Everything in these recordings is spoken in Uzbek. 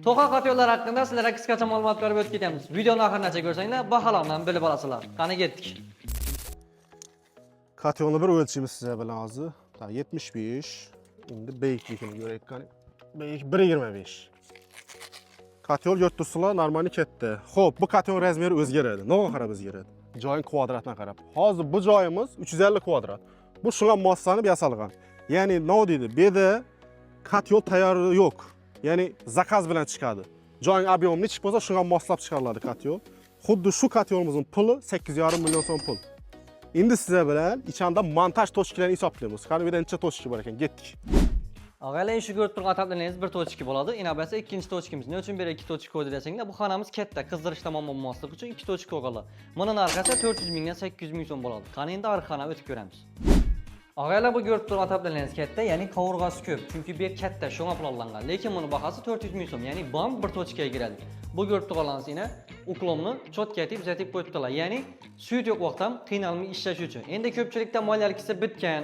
To'qa kotellar haqida sizlarga qisqacha ma'lumot berib o'tib ketamiz. Videoni oxirigacha ko'rsanglar, baholarni bilib olasizlar. Qani, ketdik. Kotelni bir o'lchaymiz sizlar bilan hozir. Так, 75. Endi beyikligini ko'raylik qani. Beyik 1.25. Kotel ko'rib tursinlar, нормальный katta. Xo'p, bu kotel размер i o'zgaradi. Nima qarab o'zgaradi? Joyin kvadratdan qarab. Hozir bu joyimiz 350 kvadrat. Bu shunga moslanib yasalgan. Ya'ni nima deydi? Bu yerda kotel tayyor yo'q. Ya'ni заказ bilan chiqadi. Joying объем nechi bo'lsa, shunga moslab chiqariladi kotel. Xuddi shu kotelimizning puli 8,5 million so'm pul. Endi sizlar bilan ichanda montaj точка larini hisoblaymiz. Qani, bu yerda necha точка bor ekan? Ketdik. Og'aylar, shu ko'rib turgan отопление ngiz bir точка bo'ladi. Ina bo'lsa ikkinchi точка miz. Nima uchun bu yerga ikki точка qo'ydi desanglar, bu xonamiz katta, qizdirishda muammo bo'lmasligi uchun ikki точка qo'yganlar. Buni narxi 400 mingdan 800 ming so'm bo'ladi. Qani, endi orqa xonaga o'tib ko'ramiz. Og'aylar, bu ko'rib turgan отопление ngiz katta, ya'ni qovurg'asi ko'p, chunki bu yer katta, shunga planlangan. Lekin buni bahosi 400 ming so'm, ya'ni bu ham bir точка ga kiradi. Bu ko'rib turganlaringiz ina уклон ni чётко etib tuzatib qo'yibdilar. Ya'ni suyut yo'q vaqt ham qiynalmay ishlash uchun. Endi ko'pchilikda molyalikisi bitgan,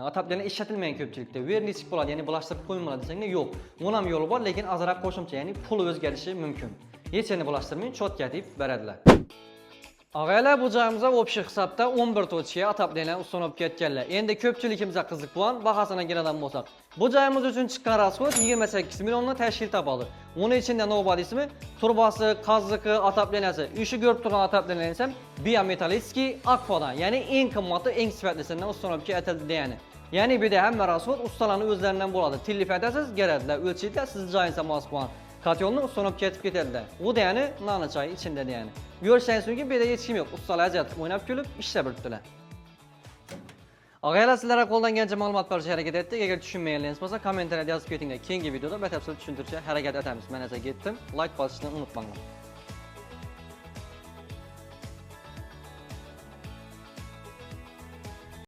отопление ishlatilmagan ko'pchilikda. Bu yer nechik bo'ladi, ya'ni bulashtirib qo'yilmaydi desanglar, yo'q. Buni ham yo'li bor, lekin ozroq qo'shimcha, ya'ni pul o'zgarishi mumkin. Hech yerni bulashtirmay, чётко etib beradilar. Og'aylar, bu joyimizda общий hisobda 11 точка отопление установка etganlar. Endi ko'pchiligimizga qiziq bo'lgan bahosini keladigan bo'lsak. Bu joyimiz uchun chiqqan расход 28 millionni tashkil topadi. Uni ichida nima deysizmi? Труба si, qaziqi, отопление si. Shu ko'rib turgan отопление si ham биометаллический Akfa'dan, ya'ni eng qimmati, eng sifatlisidan установка etildi degani. Ya'ni bu yerda hamma расход ustalarning o'zlaridan bo'ladi. Telefon etasiz, keladilar, o'lchaydilar, siz joyingizga mos bo'lgan kotelni установка etib ketadilar. U degani noni choy ichida degani. Ko'rishingiz mumkin, bu yerda hech kim yo'q. Ustalar ajratib o'ynab kulib ishlab turibdilar. Og'aylar, sizlarga qo'ldan kelgancha ma'lumot berishga harakat etdik. Agar tushunmaganlaringiz bo'lsa, kommentariyada yozib ketinglar. Keyingi videoda batafsil tushuntirishga harakat etamiz. Men esa ketdim. Like bosishni unutmanglar.